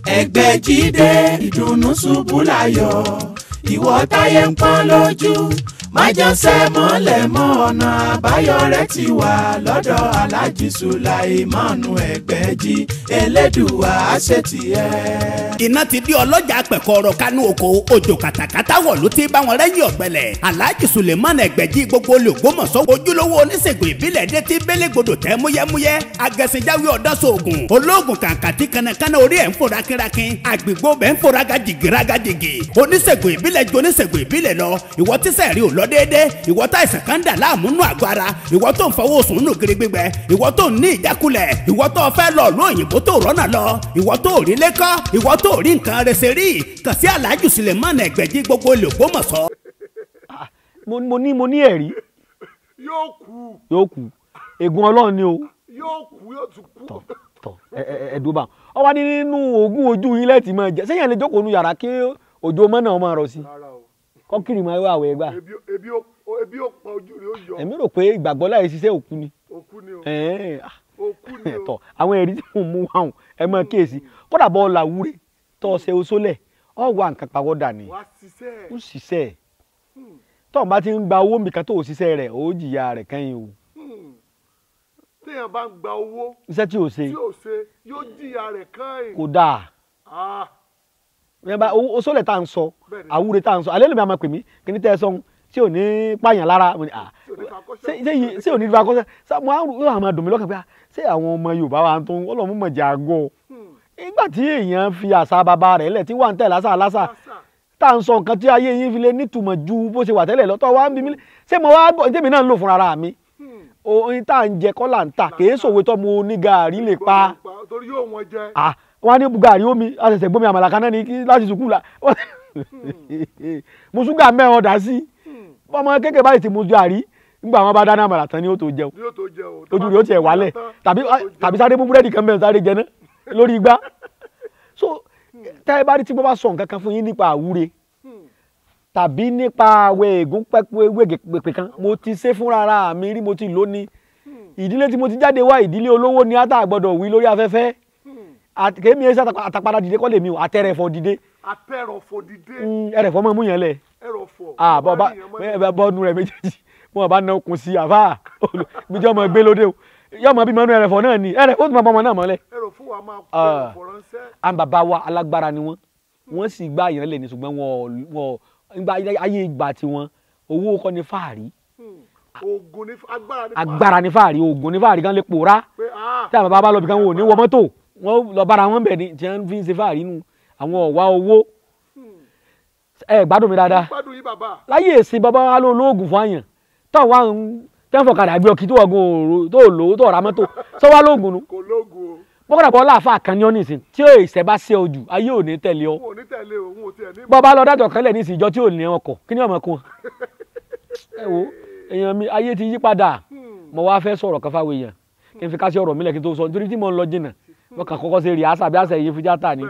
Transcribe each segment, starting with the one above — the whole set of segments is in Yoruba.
Ẹgbẹ́jídé ìdùnnú ṣubú láyọ̀, ìwọ táyé ń pọ́n lójú, májànsẹ́ mọ́lẹ̀ mọ́ ọ̀nà àbáyọ rẹ̀ ti wà lọ́dọ̀ Alhaji Sulaimanu Ẹgbẹ́jí, Elédùwà àṣetìẹ́. Iná ti di ọlọ́jà pẹ̀kọ́rọ̀ kánú oko, òjò kàtàkàtà wọ̀ ló ti bá wọn rẹ́yìn ọ̀gbẹ́lẹ̀. Alhaji Sulaimanu Ẹgbẹ́jí gbogbo olùgbòmọ̀sọ́ ojúlówó oníṣègùn ìbílẹ̀ dé ti bélégbodò tẹ́ múyẹ́múyẹ́, agẹ̀sìnjáwé ọ̀dọ́sọ̀ọ̀gùn olóògùn kàǹkàtì kanakana orí ẹ̀ ń fò rákínrákín, àgbègbè bẹ́ẹ̀ ń fò rágàjìgì rágàjìgì. Oníṣègùn ìbílẹ̀ ju oníṣègùn ìbílẹ̀ lọ, ìwọ tíṣẹ̀ rí ò lọ déédé, ìwọ tá ìsàn kan dà láàmú nù àgọ́ ara, ìwọ tó ń fọwọ́ sùn nù gírí gbígbẹ, ìwọ tó ń ní ìjákulẹ̀, ìwọ tó fẹ́ lọ lóyìnbó tó rọ́nà lọ, ìwọ tó rí lẹ́kọ́, ìwọ tó rí nǹkan rẹ̀ ṣe rí, kàn sí Alhaji Sulaimanu Ẹgbẹ́jí gbogbo olùgbòmọ̀sọ́. Mo ní ẹ̀rí. Yóò kú. Yóò kú. Ègún Ọlọ́run ni o. Yóò kú, yóò tún kú. Tọ tọ ẹ dúró bá ọ wá ní nínú ogún ojú yín lẹ́ẹ̀tì máa jẹ sẹ́yìn lè jókòó nu yàrá kí òjò mọ́ náà máa rọ̀ sí kọ́kìrì máa wá àwẹ̀ gbà. Ebi ó pa ojú rẹ̀ ó yọ. Èmi rò pé ìgbàgbọ́ láì ṣiṣẹ́ òkú ni. Òkú ni o. Òkú ni o. Tọ àwọn ẹ̀rí tí mò ń mú wá hùn ẹ máa kíyèsí kódà bọ́ làwúre tọ́ ọ ṣe oṣólẹ̀ ọ wà nǹkan pawọ́dà ni. Wá ṣiṣẹ́. Ó ṣiṣẹ́. Tọ́ọ̀ bá ti ń gba owó nìkan tó ò ṣiṣẹ́ rẹ̀ ó jìyà rẹ̀ kẹ́yìn o. Téèyàn bá ń gba owó. Iṣẹ́ tí ò ṣe. Tí ò ṣe yóò jìyà rẹ̀ kẹ́yìn. Kò dáa. Oṣólẹ̀ tá à ń sọ àwúre tá à ń sọ alẹ́ lómi àmọ́ pè mí kí ni tẹ́ ẹ sọ́hun tí ò ní pààyàn lára ṣé ò ní fakọ́ṣẹ́ mo á máa dùn mí lọ́kàn pé ṣé àwọn ọmọ Yorùbá wa tó ń ọlọ́mú mọ̀ jẹ́ àgọ́ nígbà tí èèyàn fi àṣà bàbá rẹ̀ lẹ̀ tí wà ń tẹ̀ lásà lásà tá à ń sọ nǹkan tí ayé yín fi lè nítumọ̀ ju bó ṣe wà tẹ́lẹ̀ lọ́tọ̀ wá ń bí mi ṣé mo wá bọ̀ tèmi náà ń lò fúnra mi oyin tá à ń jẹ kọ́ là ń tà kì í ṣòwe tó mo ní gàárì lè pa torí yóò wọ́n jẹ. Wọ́n á ní gàárì omi a ṣẹ̀ṣẹ̀ gbómi àmàlà kan náà ní láti sùkúù la mo ṣúgà mẹ́rin ọ̀dà sí ọmọ kékeré báyìí ti mu gàárì nígbà wọn bá dáná àmàlà tán ni ó tó jẹun ojú rẹ̀ ó tiẹ̀ wálẹ̀ tàbí sáré mú búrẹ́dì kan bẹ́ẹ̀ sáré jẹ náà lórí igbá. So tẹ́ ẹ bá rí tí mo bá sọ nǹkan kan fún yín nípa àwúre tàbí nípa àwẹ̀ ègún pẹ́pẹ́ kan mo ti ṣe fúnra ara mi rí mo ti lò ní ìdílé tí mo ti jáde wá ìdílé olówó ni ata gbọ́dọ̀ wí lórí afẹ́fẹ́ kémi ẹsẹ àtàpadà dìde kọ́ lèmi o àtẹrẹfọ dìde. Àtẹrọfọ dìde. Ẹrẹfọ máa mú yẹn lẹ. Ẹrọfọ. Bọ́ọ̀nù rẹ̀ méjèèjì wọn bá ná okùn sí àfà bíjọ́ ọmọ gbé lóde o yọmọ bímọ inú ẹrẹfọ náà ni ẹrẹfọ tó máa bọ́ ọmọ náà mọ́lẹ̀. Ẹrọfọ wa máa kó ẹrọfọ ránṣẹ́. Àwọn bàbá wa alágbára ni wọ́n wọ́n sì gbá yẹn lẹ̀ ní ṣùgbọ́n wọn ayé ìgbà tiwọn owó kọ́ ni fáàrí. Oògùn ní agbára ní fáàrí oògùn ní fáàrí kan lè pòórá tí àwọn bàbá bá lọ bí kan wò ní wọ mọ́tò wọ́n lọ bára wọn bẹ̀ ni tí wọ́n fi ń ṣe fáàrí nu àwọn ọ̀wá owó. Ẹ gbádùn mi dáadáa láyé èsì bàbá wa ló lóògùn fún àyàn tó wà ń tẹ́fọ̀kadà gbé ọkì tó ọgùn òru tó lò ó tó ra mọ́tò sọ wá lóògùn nu bọ́kọ̀dà bọ́ láàfà kan ní ọ́ nìsín tí ó ìṣẹ́ bá ṣe ojú ayé ò ní tẹ̀lé ọ bọ́ bá lọ dájọ́ kan lẹ̀ ní ìsìn ìjọ tí ò ní ọkọ̀ kí ni ọmọ kún ẹ wo èèyàn mi ayé ti yí padà mo wá fẹ́ sọ̀rọ̀ kan fáwọn èèyàn kí n fi ká sí ọ̀rọ̀ mi lẹ̀ kí n tó sọ nítorí tí mo ń lọ jìnnà wọ́n kàn kọ́kọ́ ṣe rí àṣà bí àṣà yìí fújátà ni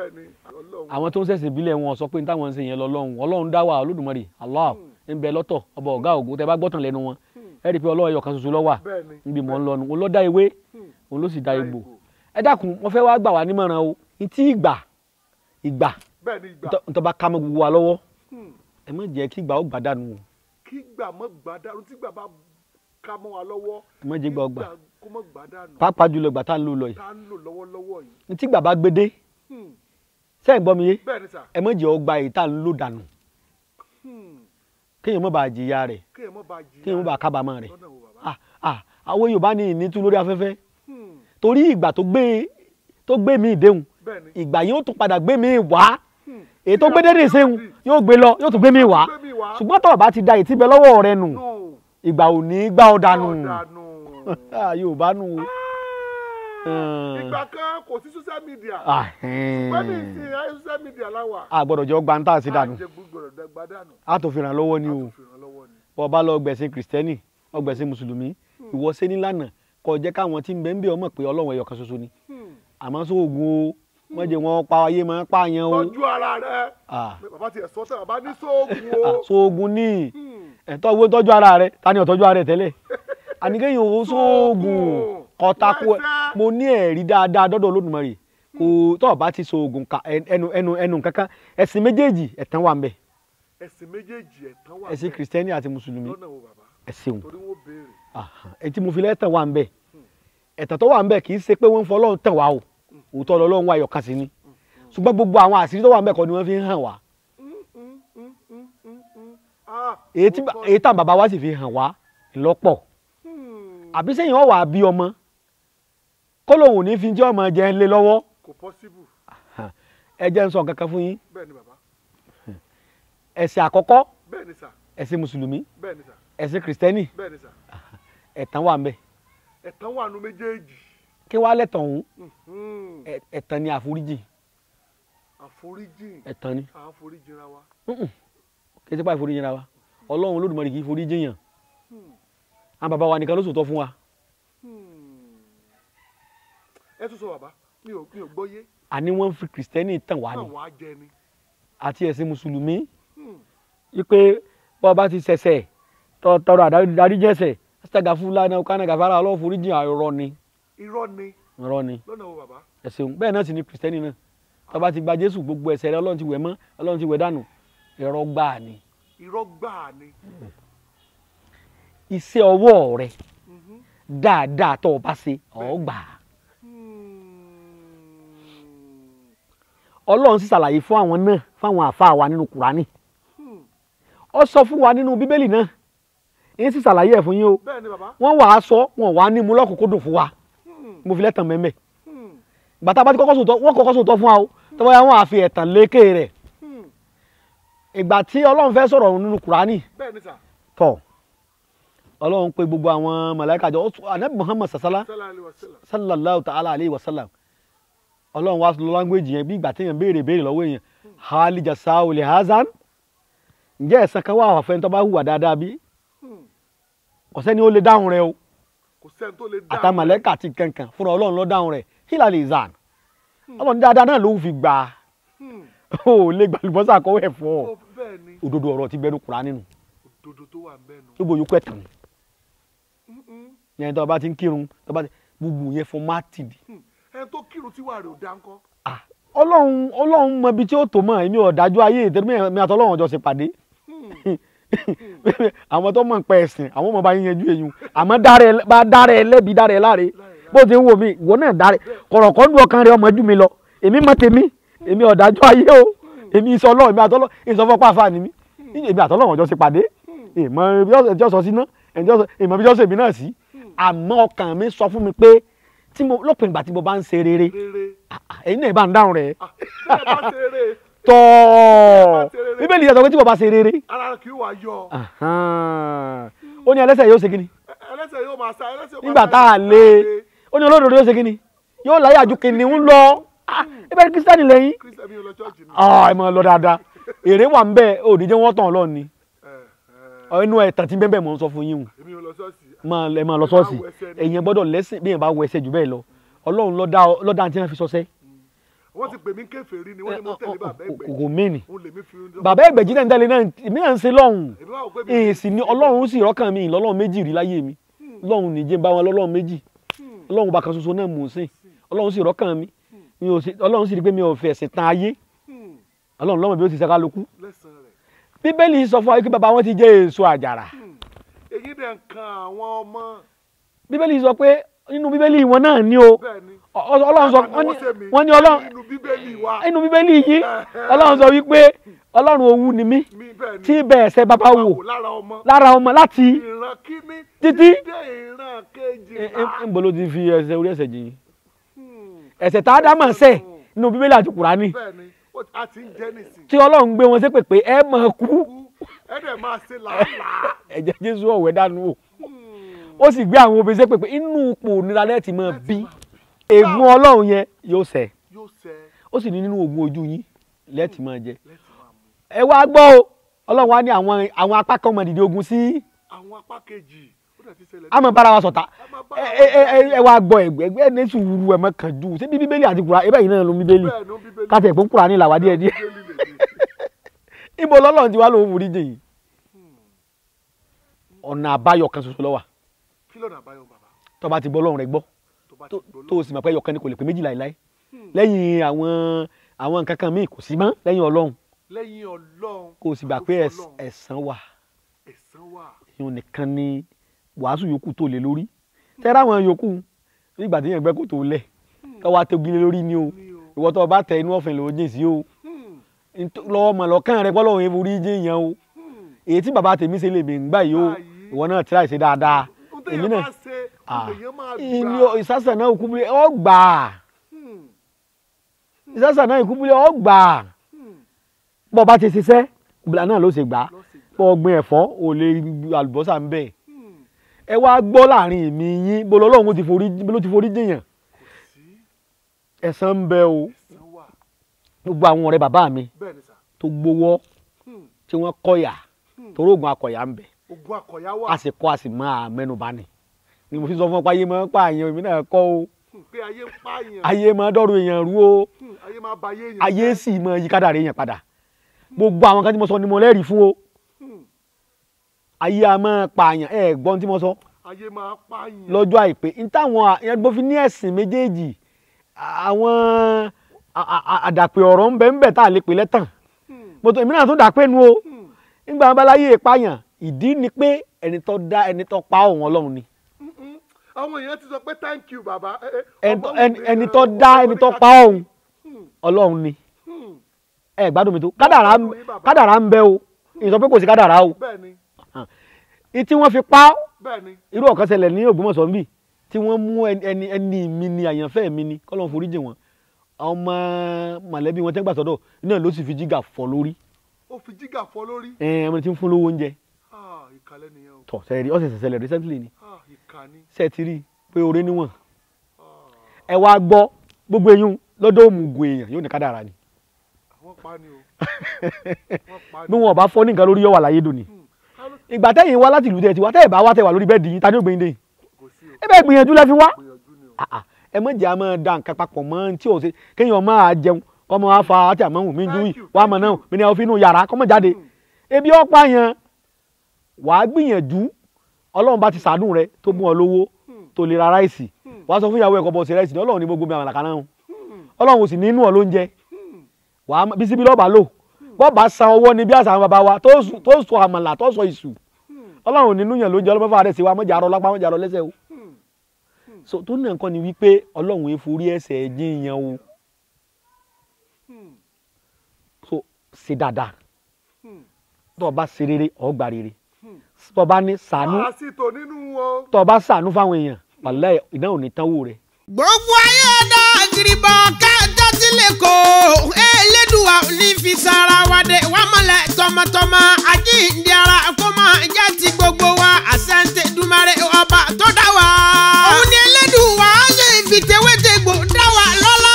àwọn tó ń ṣẹ̀sìn ìbílẹ̀ wọn sọ pé ní táwọn ń ṣe yẹn lọ́lọ́run Ọlọ́run dá wà Olódùmarè Allah ń bẹ lọ́tọ̀ ọba ọ̀gá ògo tẹ bá gbọ́tàn lẹ́nu wọn ẹ rí i pé Ọlọ́run ẹyọ kan ṣoṣo ló wà níbi mò ń lọ nu òun ló dá ewé òun ló sì dá egbò ẹ dákun wọ́n fẹ́ wá gbà wá nímọ̀ràn o ntí ìgbà ìgbà ntọ́ bá ká mọ́ gbogbo wa lọ́wọ́ ẹ má jẹ́ kí ìgbà ó gbà dànù o. Kí ìgbà mọ́ gbà dànù tí ìgbà bá ká mọ́ wa lọ́wọ́ ẹ má jẹ́ ìgbà ó gbà pàápàá jùlọ ìgbà tá à ń lò lọ yìí ntí ìgbà bá gbé dé sẹ́yìn gbọ́ mi yé ẹ má jẹ́ ó gba èyí tá à ń lò dànù kéèyàn má bàa jìyà rẹ̀ kéèyàn má bàa kábàámọ̀ rẹ̀ àwọn Yorùbá ní ìnítú lórí afẹ́fẹ́ torí ìgbà tó gbé mi ìdéhùn ìgbà yóò tún padà gbé mi wá èyí tó gbé dédé ìṣeun yóò gbé lọ yóò tún gbé mi wá ṣùgbọ́n tó bá ti da ìtì bẹ lọ́wọ́ rẹ nù ìgbà ò ní gbá ọ dànù Yorùbá nù. Ìgbà kan kò sí social media ṣùgbọ́n ní ìsìn ayé social media láwà. A gbọ́dọ̀ jọ gba ń tà sí dànù a tó fi ràn lọ́wọ́ ni o bọ́ bá lọ gbẹ̀sìn kìrìsìtẹ́nì ọgbẹ̀sìn mùsùlùmí ìwọ ṣe nílànà kó jẹ́ káwọn tí ń bẹ ń bẹ ọmọ pé Ọlọ́run ẹyọ kan ṣoṣo ni àmọ́ sóògùn o wọ́n jẹ́ wọn pa ayé máa ń pààyàn o. Tọ́jú ara rẹ bàbá tiẹ̀ sọ tẹ́ bàbá ní sóògùn o. Sóògùn ní ẹ̀tọ́ owó tọ́jú ara rẹ ta ni ọ̀tọ́jú ara rẹ tẹ́lẹ̀ àníkéyìn o sóògùn kọ́tàkù mo ní ẹ̀rí dáadáa dọ́dọ̀ Olódùmarè Kò tó o bá ti so oògùn ka ẹnu ẹnu ẹnu kankan. Ẹ̀sìn méjèèjì ẹ̀tàn wà ń bẹ̀. Ẹ̀sìn méjèèjì ẹ̀tàn wà ń bẹ̀. Ẹ̀sìn kìrìsìtẹ́nì àti mùsùlùmí. Lọ́nà wo bàbá? Ẹ̀sìn torí wọ́n béèrè. Ètí mo fi lẹ́tàn wà ń bẹ̀. Ẹ̀tàn tó wà ń bẹ̀ kì í ṣe pé wọ́n ń fọlọ́run tàn wá o, òótọ́ lọ́lọ́run wà yọ̀kan sí ni, ṣùgbọ́n gbogbo àwọn àṣírí tó wà ń bẹ̀ kọ́ ni wọ́n fi ń hàn wá. Èyí tàn bàbá wa sì fi hàn wá lọ́pọ̀. Àbí sẹ́yìn wọ́n wà bí ọmọ kó lóun ò ní fi jẹ́ ọmọ jẹ́ ń lé lọ́wọ́. Kò possible. Ẹ jẹ́ ń sọ nǹkan kan fún yín. Bẹ́ẹ̀ ni bàbá. Ẹ̀sìn àkọ́kọ́. Bẹ́ẹ̀ ni sà. Ẹ̀sìn mùsùlùmí. Bẹ́ẹ̀ ni sà. Ẹ̀sìn kìrìsìtẹ́nì. Bẹ́ẹ̀ ni sà. Ẹ̀tàn wà ń bẹ̀. Ẹ̀tàn wà nù méjèèjì. Kí wàá lẹ̀tàn òun? Ẹ̀tàn ni àforíjì. Àforíjì. Ẹ̀tàn ni. Àforíjì ra wa. Kí ẹ ti pa àforíjì ra wa. Ọlọ́run Olódùmarè kì í foríjì yàn. Àwọn bàbá wa nìkan ló sòótọ́ fún wa. Ẹ tún sọ bàbá, mi ò gbọ́ yé. Àní wọ́n fi kìrìsìtẹ́nì tàn wá ni àti ẹ̀sìn mùsùlùmí wípé bọ́ bá ti ṣẹ̀ṣẹ̀ tọrọ àdáríjì ẹ̀ṣẹ̀ ṣàgàfúlà náà kánà gàfárà Ọlọ́run foríjì. Irọ́ ni. Irọ́ ni. Irọ́ ni. Lọ́nà wo bàbá? Ẹ ṣeun. Bẹ́ẹ̀ náà sì ni kìrìsìtẹ́nì náà tó bá ti gba Jésù gbogbo ẹ̀ṣẹ̀ rẹ̀ Ọlọ́run ti wẹ̀ mọ́, Ọlọ́run ti wẹ̀ dànù. Irọ́ gbáà ni. Irọ́ gbáà ni. Iṣẹ́ ọwọ́ rẹ̀ dáadáa tó o bá ṣe ọ̀ gbà. Ọlọ́run sì ṣàlàyé fún àwọn náà, fáwọn àfáà wa nínú Kùránì. Ó sọ fún wa nínú Bíbélì náà, èyí sì ṣàlàyé ẹ̀ fún yín o. Wọ́n wàá sọ, wọ́n wàá ní mú lọ́kùnkúndùn fún wa. Mo fi lẹ́tàn mẹ́mẹ́. Ìgbà tá a bá ti kọ́kọ́ sòótọ́, wọ́n kọ́kọ́ sòótọ́ fún wa o. Tọ́wọ́ yà wọ́n á fi ẹ̀tàn lékè rẹ̀. Ìgbà tí Ọlọ́run fẹ́ sọ̀rọ̀ nínú Kùránì, tọ̀ Ọlọ́run pè gbogbo àwọn màláíkà jọ. Ànábì Muhammad sàsálà sallallahu ta'ala alayhi wa sallam. Ọlọ́run wá lọ language yẹn bí ìgbà téèyàn béèrè béèrè lọ́wọ́ èèyàn. Hali jasau li hazan, ǹjẹ́ ẹ̀san kan wà fẹ́ni tó bá hùwà dáadáa bí? Kò sẹ́ni ó lè dáhùn rẹ̀ o. Àtàmàlẹ́kà àti kankan fúnra Ọlọ́run ló dáhùn rẹ̀. Hila zan, Ọlọ́run dáadáa náà ló fi gbà ó lè gbàlùbọ́sà kọ́wọ́ ẹ̀ fọ́. Òdodo ọ̀rọ̀ ti bẹnu Kùránì nínú gbogbo yòókù ẹ̀tàn yẹn. Tó bá ti ń kírun, tó bá ti gbogbo yẹn fọmátì ni. Ẹni tó kírun tí wàá rè ó dáńkọ́. Ọlọ́run Ọlọ́run mọ ibi tí ó tó mọ̀. Èmi ò dájú ayé ìtẹ́lú mi àti Ọlọ́run ọjọ́ ṣe pàdé. Àwọn tó mọ̀ ń pẹ́ ẹ̀sìn àwọn ọmọ bá yín yanjú eyín. Àmọ́ bá dára ẹ lẹ́bi, dára ẹ láre. Bó ti ń wò mí, ìwọ náà dára kọ̀rọ̀kọ́ ń dún ọkàn rẹ ọmọ jù mí lọ. Èmi mọ tèmi, èmi ò dájú ayé o. Èmi ìsọ Ọlọ́run, èmi àtọ́lọ́ ìsọfọ́pá àfáà ni mí. Èmi àtọ́lọ́run ọjọ́ ṣe pàdé. Ìmọ̀ bí ó sọ sí ná, ìmọ̀ bí ó sọ èmi náà sí. Àmọ́ ọkàn mi sọ fún mi pé tí mo lópin ìgbà tí mo bá ń ṣe rere, ẹ̀yin náà bá ń dáhùn rẹ̀ tọ́. Bíbélì yẹn sọ pé tí mo bá ṣe rere, ara kì í wá yọ. Ó ní ẹlẹ́ṣẹ̀ yóò ṣe kíni? Ẹlẹ́ṣẹ̀ yóò máa sá, ẹlẹ́ṣẹ̀ yóò máa sá. Nígbà tá a lè, ó ní olódodo yóò ṣe kíni? Yóò láyà ju kìnìún lọ. Ẹ bẹ́ẹ̀ kírísítẹ́nì lẹ́yìn. Ẹ máa lọ dáadáa. Èrè wà ń bẹ́ẹ̀, ò ní jẹ́ wọ́n tàn Ọlọ́run ni. Inú ẹ̀tàn tí bẹ́ẹ̀ mọ̀ ń sọ fún yín o. Ẹ máa lọ ṣọ́ọ̀ṣì. Èèyàn gbọ́dọ̀ lẹ́sìn bí èèyàn bá wọ ẹsẹ̀ jù bẹ́ẹ̀ lọ. Ọlọ́run ló dá tí wọ́n fi sọ́sẹ́. Wọ́n ti pè mí kèfèrí ni, wọ́n ní mo tẹ̀lé bàbá ẹgbẹ́. Kò mí ni. Bàbá ẹgbẹ́ jí tẹ̀lé náà, èmi náà ń ṣe lọ́hùn. Èsì ni Ọlọ́run sì rọ́kàn mi lọ́lọ́run méjì rí láyé mi. Ọlọ́run nìjẹ́ bá wọn lọ́lọ́run méjì. Ọlọ́run bá kan ṣoṣo náà mò ń sìn. Ọlọ́run sì rọ́kàn mi. Ọlọ́run sì rí pé mi ò fẹ́ ẹ̀sìn tan ayé. Ọlọ́run lọ́mọ bí ó ti ṣe kálukú. Bíbélì sọ fún wa pé bàbá wọn ti jẹ èso àjàrà. Èyí dẹ̀ ń kan àwọn ọmọ. Bíbélì sọ pé nínú bíbélì wọn náà ni o. Ọlọ́run sọ wọ́n ní Ọlọ́run inú bíbélì yìí Ọlọ́run sọ wípé Ọlọ́run owú ni mí tí bẹ́ẹ̀ ṣe bàbá wò lára ọmọ láti títí. Ń bolo ti fi ẹsẹ̀ orí ẹsẹ̀ jìn ẹsẹ̀ tá a dá mọ̀ ṣẹ̀ nínú bíbélì àti Kùránì tí Ọlọ́run gbé wọn ṣépè pé ẹ máa kú, ẹ̀jẹ̀ Jésù ọ̀wẹ́ dànù o. Ó sì gbé àwọn obìnrin ṣépè pé inú ipò nira lẹ́ẹ̀tì máa bí ègún Ọlọ́run yẹn yóò ṣẹ. Ó sì ní nínú ogun ojú yín lẹ́ẹ̀tì máa jẹ. Ẹ wá gbọ́ o, Ọlọ́run wá ní àwọn apá kan máa dìde ogun sí àwọn apá kejì. A máa bára wa ṣọ̀tá. Ẹ wá gbọ́, ẹgbẹ́ ní sùúrù, ẹ má kánjú. Ṣé bí Bíbélì àti Kùránì ẹ bẹ́ẹ̀ yìí náà ló Bíbélì káàtì ẹ̀gbọ́n Kùránì làwà díẹ̀ díẹ̀. Ibo lọ́lọ́run ti wá lóun forí jìn yìí? Ọ̀nà àbáyọ kan ṣoṣo ló wà. Kí lọ́nà àbáyọ bàbá? Tó bá ti gbọ́ Ọlọ́run rẹ gbọ́, tó o sì mọ̀ pé ẹyọkan ni kò lè pé méjì láéláé. Lẹ́yìn àwọn nǹkan kan míì kò sí mọ́ lẹ́yìn Ọlọ́run. Lẹ́yìn Ọlọ́run. Kò sì gbà pé ẹ̀san wà. Ẹ̀san wà. Ìyẹn nìkan ni wàásù yòókù tó lé lórí. Tẹ́lá àwọn yòókù nígbà tí yẹn gbẹ́ kó tó lẹ̀ tọ́wọ́ àtẹ́gilé lórí ni o. Ìwọ tó o bá tẹ inú ọ̀fìn ló jìn sí o. Lọ́wọ́ mọ̀ lọ́kàn rẹ pọ́lọ́hún yẹn forí jìn yẹn o. Èyí tí bàbá tèmi ṣe lè mí gbà yìí o. Ìwọ náà tíra ìṣe dáadáa. Èmi náà ìsásà náà ìkúbúlé ọ gbà. Ìsásà náà ìkúbúlé ọ gbà. Bọ́ bá ti ṣiṣẹ́ ìbílà náà ló ṣe gbà. Bọ́ gbin ẹ̀fọ́ ò lè àlùbọ́sà ń bẹ̀. Ẹ wá gbọ́ láàrin èmi yín bó lọ́lọ́run ti forí jìyàn. Ẹ̀san ń bẹ o. Gbogbo àwọn ọ̀rẹ́ bàbá mi tó gbowó tí wọ́n kọ̀yà torí oògùn akọ̀yà ń bẹ. A sì kọ́ a sì máa mẹ́nubà ni. Ni mo fi sọ fún ọ pé ayé máa ń pààyàn èmi náà kọ́ o. Ayé máa dọ́rọ̀ èèyàn rú o. Ayé sì máa yí kádàrá èèyàn padà. Gbogbo àwọn kan tí mo sọ ni mo lẹ́rìí fún o. Ayé a máa pààyàn ẹ gbọ́n tí mo sọ. Ayé máa pààyàn. Lọ́jọ́ àìpé n táwọn ìyẹn bó fi ní ẹ̀sìn méjèèjì àwọn àdàpè ọ̀rọ̀ ń bẹ ń bẹ tá a lè pè lẹ́tàn. Èmi náà tún dàpé nu o. Nígbà wọn bá láyé ìpààyàn ìdí ni pé ẹni tó dá ẹni tó pa òun Ọlọ́run ni. Àwọn èèyàn ti sọ pé thank you bàbá. Ẹni tó dá ẹni tó pa òun Ọlọ́run ni. Ẹ gbádùn mi tó kádàrá ń bẹ o. Ìsọ pé kò sí kádàrá o. Tí wọ́n fi pa irú ọ̀kan ṣẹlẹ̀ ní Ògbómọ̀ṣọ́ níbí tí wọ́n mú ẹni mi ni àyànfẹ́ mi ni kọ́lọ́n forí jì wọ́n. Àwọn ọmọ mọ̀lẹ́bí wọn tẹ́ gbà sọ́dọ̀ náà ló sì fi jígà fọ́ lórí. Ó fi jígà fọ́ lórí. Ẹ ọmọ tí ń fún lówó oúnjẹ. Ìkàlẹ̀ nìyẹn o. Tọ̀ sẹ́ẹ̀rì ọ̀sẹ̀ ṣẹlẹ̀ recently ni. Ìkànnì. Ṣé ti rí pé oore níwọ̀n. Ẹ wá gbọ́ gbogbo eyín lọ́dọ̀ òmùgọ̀ èèyàn yóò ní kádàrá ni. Wọ́n pa ni o. Bí wọn ò bá fọ́ ní nǹkan lórí yóò wà láyé dòní. Ìgbà tẹ́yìn wá láti ìlú tẹ̀ ti wá tẹ́yìn bá wá tẹ̀ wá lórí bẹ́ẹ̀dì yín ta ni ó gbé yín dé yìí. Ẹ bẹ́ẹ̀ gbìyànjú lẹ́ fi wá. Ẹ má jẹ́ a máa da nǹkan papọ̀ mọ́ tí ò ṣe kéèyàn máa jẹun kọ́ máa fa àti àmọ́ wù mí dúró wà á mọ̀ náà mi ní àwọn fi inú yàrá kọ́ mọ̀ jáde. Ebi ọ̀pá yẹn wàá gbìyànjú Ọlọ́run bá ti ṣàánú rẹ tó mú ọ lówó tó lè ra ráìsì wàá sọ fún ìyàwó ẹ̀kọ́ bọ̀ sí ráìsì ní Ọlọ́run ní gbogbo mi àmàlà kaná Ọlọ́run ò sì ní inú ọ lóúnjẹ wàá bí síbí lọ́ọ̀bà lò bọ́ọ̀bà san owó ni bí àṣà àwọn bàbá wa tó sọ àmàlà tó sọ ìṣù Ọlọ́run nínú yàn lóúnjẹ ọlọ́mọ fàárẹ̀ sí wa mọ̀jà arọ lápá mọ̀jà arọ lẹ́sẹ̀ o. So tó ní nǹkan ni wípé Ọlọ́run yẹn forí ẹsẹ̀ jíyan o. So ṣe dáadáa tó o bá ṣe rere o gbà rere tó o bá ní ṣàánú tó o bá ṣàánú fáwọn èèyàn wàláhì ìdáhùn ní tánwò rẹ. Gbogbo ayé dá gíríbọ̀ kájọ́ sílẹ̀ kó Elédùà ní fi sára wa dé wà mọ́lẹ̀ tọmọtọmọ àjíǹde ara kó máa jẹ́ ti gbogbo wa àṣẹ Dùmarè ọba tó dá wa. Òun ni Elédùà ṣe fi tewétegbò dá wa lọ́lá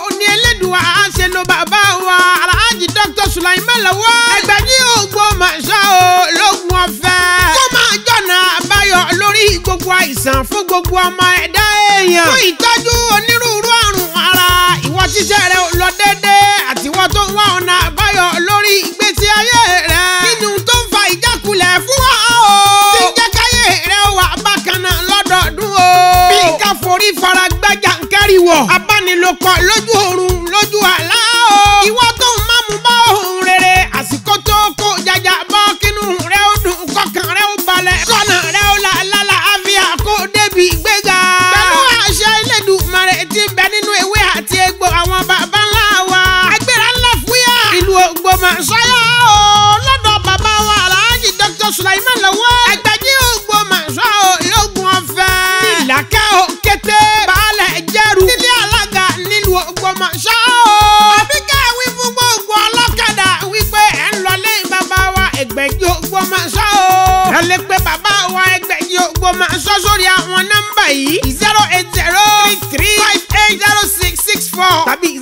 òun ni Elédùà ṣe lo bàbá wa Alhaji Dr. Sulaiman Lawal. Ẹgbẹ̀jì Ògbómọ̀ṣọ́ lógun ọ̀fẹ́. Kó máa jọ̀nà àbáyọ lórí gbogbo àìsàn fún gbogbo ọmọ ẹ̀dá èèyàn. Fún ìtọ́jú onírúurú àrùn ara ìwọ ṣiṣẹ́ rẹ ò lọ déédéé àtiwọ́ tó ń wá ọ̀nà àbáyọ lórí ìgbésí ayé rẹ. Kí ni tó ń fa ìjákulẹ̀ fún wa o? Tí ń jẹ́ káyé rẹ wà bákan náà lọ́dọọdún o. Bí ká forí fara gbájà ń kárí wọ̀. Abánilòpọ̀ lójú oorun lójú àlá o. Ìwọ tó ń mámú bá òun rere àsìkò tó kó jàjà bọ́ kínú rẹ ó dùn kọkàn rẹ ó balẹ̀. Kọ́nà rẹ ó là lálà àfíà kó débi ìgbéga. Pẹ̀lú àṣẹ Elédùmarè tí ń bẹ nínú ewé àti egbò àwọn bàbá ńlá wa. Agbéra ńlá fúyà. Ìlú Ògbómọ̀ṣọ́ o. Lọ́dọ̀ bàbá wa Alhaji Dr. Sulaiman Lawal. Ẹgbẹ̀jì Ògbómọ̀ṣọ́ lógun ọ̀fẹ́. Ìlàkẹ́ òkété. Baálẹ̀ jẹ́rù. Nílé alága nílùú Ògbómọ̀ṣọ́ o. Àbíká wí fún gbogbo ọlọ́kadà wípé ẹ̀ ń lọ lé bàbá wa Ẹgbẹ̀jì Ògbómọ̀ṣọ́ o. Ẹ lè pe bàbá wa Ẹgbẹ̀jì Ògbómọ̀ṣọ́ sórí àwọn nọ́mbà yìí 08033580664 tàbí